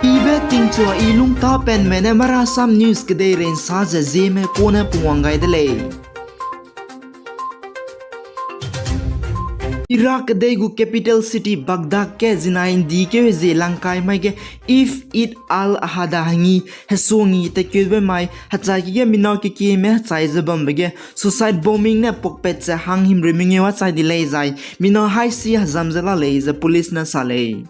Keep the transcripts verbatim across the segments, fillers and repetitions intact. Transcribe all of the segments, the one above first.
Ibe tingchua i lungtapenme ne Marasam News kedei rei nsa ze Zeme kone pungwang gai de lei. Iraq kedei gu capital city Baghdad ge zinai ndikeu hezie langkai mai ge If Eid al-Adha hangi hesuangi tekeube mai hechai ki ge mina kekieme hechai ze bambe ge suicide bombing ne pokpat ze hang himrui mengeu a chai di lei zai mina haisi hezam ze la lei ze police ne sa lei.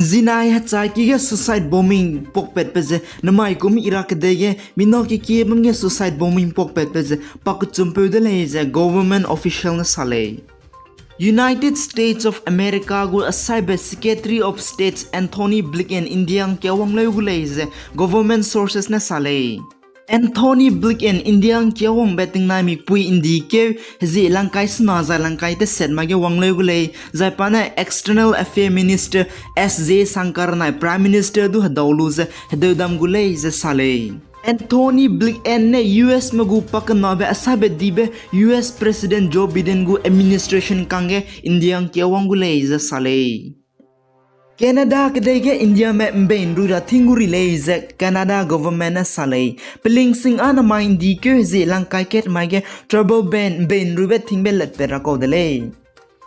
Zinai hechai ki ge suicide bombing pokpatbe ze namai kum Iraq kedei ge mina kekie bam ge suicide bombing pokpatbe ze pakechumpeu de lei ze government official ne sa lei. United States of America gu asaibe Secretary of State Antony Blinken India ngkia wang leu gu lei ze government sources ne sa lei. Antony Blinken India ngkia wangbe tingnai mikpui ndikeu hezie langkai sena zai langkai teset mai ge wang leu gu lei, zai pa ne External Affairs Minister S Jaishankar nai Prime Minister du hedau lu ze hedeudam gu lei ze sa lei. Antony Blinken ne U S me gu pakenabe asaibe dibe U S President Joe Biden gu administration kangge India ngkia wang gu lei ze sa lei. Canada kedei ge Indiame mbei nrui ra ting gu ri lei ze Canada government ne sa lei. Pelingsing a namai ndikeu hezie langkai kat mai ge travel ban mbei nruibe tingbe letpat ra kau de lei.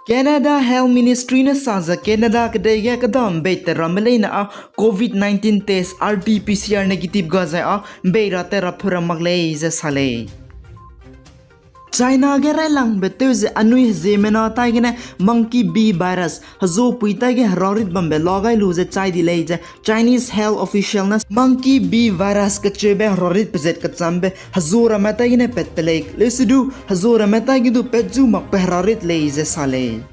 Canada Health Ministry ne sa ze Canada kedei ge keda mbei tat ramme leine â COVID nineteen test, R T P C R negative ga zai â mbei ra tat ra pheu ra mak lei ze sa lei. China ge railangbe tew ze anui heziemena tai gene monkey B virus hezopui tai ge herarit bambe la gai lu ze chai di lei ze Chinese health official ne monkey B virus kecheube herarit pezat kechambe hezu ramme tai gene pat pe lei. Leuse du hezu ramme tai ge du pat zu makbe herarit lei ze sa lei.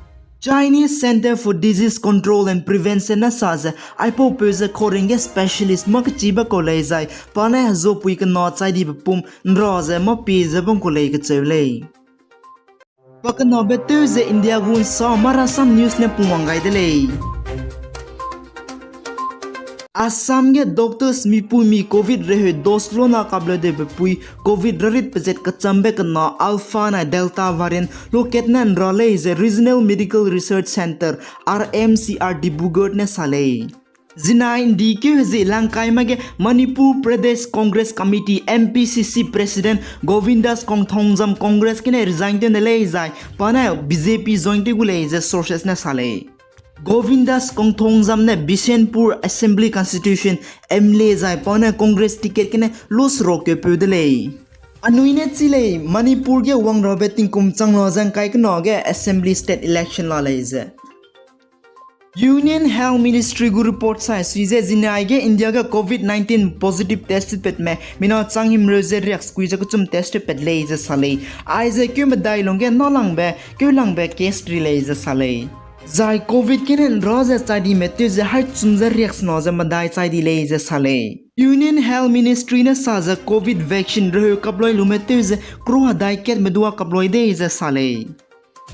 Chinese Center for Disease Control and Prevention ne sa ze aipaupeu ze khauring ge specialist mâ kechibe kau lei zai pa ne hezopui kena chai dibe pum nra ze mâ pie ze bam kau lei kecheu lei. Pakenabe tew ze India gu nsa Marasam News ne pungwang gai de lei. Assam ge doctors mipui mi COVID reheu dose lona kapleu debe pui COVID rarit pezat kechambe kena Alpha nai Delta variant lokat ne nra lei ze Regional Medical Research Centre, R M C R Dibrugarh ne sa lei. Zinai ndikeu hezie langkai mai ge Manipur Pradesh Congress Committee, M P C C President Govindas Kongthongjam Congress gene resign tew ne lei zai pa ne B J P join tew gu lei ze sources ne sa lei. Govindas Kongthongjam ne Bishnupur Assembly Constituency M L A zai pa ne Congress ticket gene lose ro keupeu de lei. Anui ne chi lei, Manipur ge wangrabe tingkum changna ze ngkai kena ge Assembly State Election la lei ze. Union Health Ministry gu report sai sui ze zinai ge India ge COVID nineteen positive test tewpatme mina chang himreu ze riaksekui ze kechum test tewpat lei ze sa lei. Aize keu medai lungge nâlangbe keulangbe case ri lei ze sa lei. Zai COVID gene nra ze chai dime tew ze haî chum ze riaksena ze medai chai di lei ze sa lei. Union Health Ministry ne sa ze COVID vaccine reheu kaploi lume tew ze crore hedai katme dua kaploi dei ze sa lei.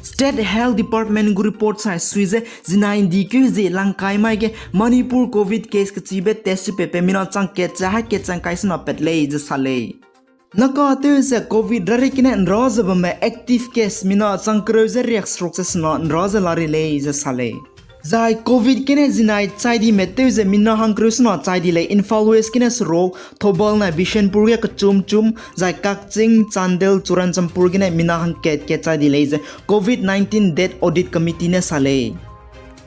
State Health Department gu report sai sui ze zinai ndikeu hezie langkai mai ge Manipur COVID case kechibe test tewpatbe mina chang kat ze haî kat chang kai sena pat lei ze sa lei. Naka tew ze COVID rarit gene nra ze bamme active case mina chang kereu ze riakseruk ze sena nra ze la ri lei ze sa lei. Zai COVID gene zinai chai dime tew ze mina hangkereu sena chai di lei. Imphal West gene seruk, Thoubal nai Bishnupur ge kechum chum, zai Kakching, Chandel, Churachandpur gene mina hangkat kat chai di lei ze COVID nineteen Death Audit Committee ne sa lei.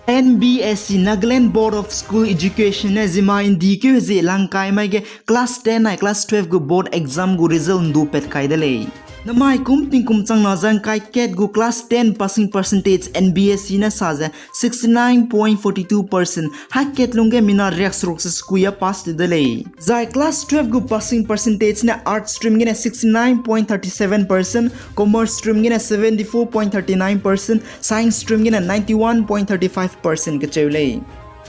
N B S E, Nagaland Board of School Education ne zimai ndikeu hezie langkai mai ge class ten nai class twelve gu board exam gu result ndu pat kai de lei. Namai kum tingkum changna ze ngkai kat gu class ten passing percentage N B S E ne sa ze sixty nine point forty two percent, haî kat lungge mina riakseruk ze sekui a pass tew de lei. Zai class twelve gu passing percentage ne arts stream gene sixty nine point thirty seven percent, commerce stream gene seventy four point thirty nine percent, science stream gene ninety one point thirty five percent kecheu lei.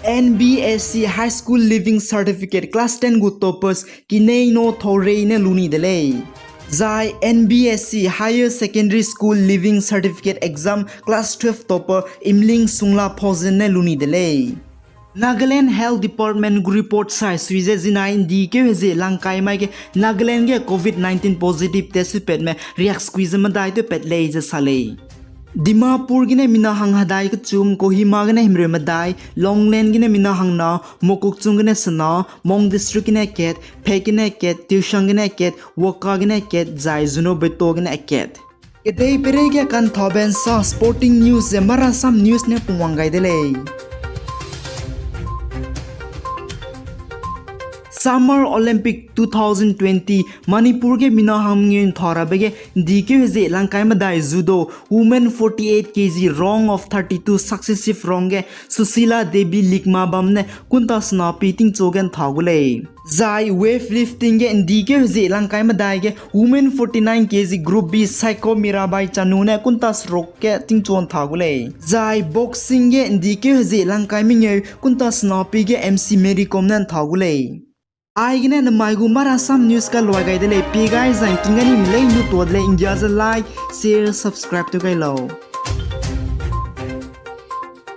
N B S E High School Leaving Certificate class ten gu toppers Kineino Thourei ne lu ni de lei. Zai N B S E Higher Secondary School Leaving Certificate Exam class twelve topper Imling Sungla Phozin ne lu ni de lei. Nagaland Health Department gu report sai sui ze zinai ndikeu hezie langkai mai ge Nagaland ge COVID nineteen positive test tewpatme riaksekui ze medai tewpat lei ze sa lei. Dimapur gene mina hang hedai kechum, Kohima gene himreu medai, Longlen gene mina hang na, Mokokchung gene sena, Mon District gene kat, Phek gene kat, Tushang gene kat, Wokha gene kat, zai Zunheboto gene kat. Kedei peirei ge kanthaube nsa sporting news ze Marasam News ne pungwang gai de lei. Summer Olympic two thousand twenty, Manipur ge mina hang mengeu ntharabe ge ndikeu hezie langkai medai judo, women forty-eight K G round of thirty-two successive round ge Susila Devi Likma bam ne kunta sena pi tingchu ge nthau gu lei. Zai weightlifting ge ndikeu hezie langkai medai ge women forty-nine K G group B Saiko Mirabai Chanu ne kunta seruk ge tingchu nthau gu lei. Zai boxing ge ndikeu hezie langkai mengeu kunta sena pi ge M C Mary Kom ne nthau gu lei. Aigene nemai gu Marasam News kaluai gai de lei, pie gai zang king gani mi lei nu to de lei, India ze like, share, subscribe tew gai lau.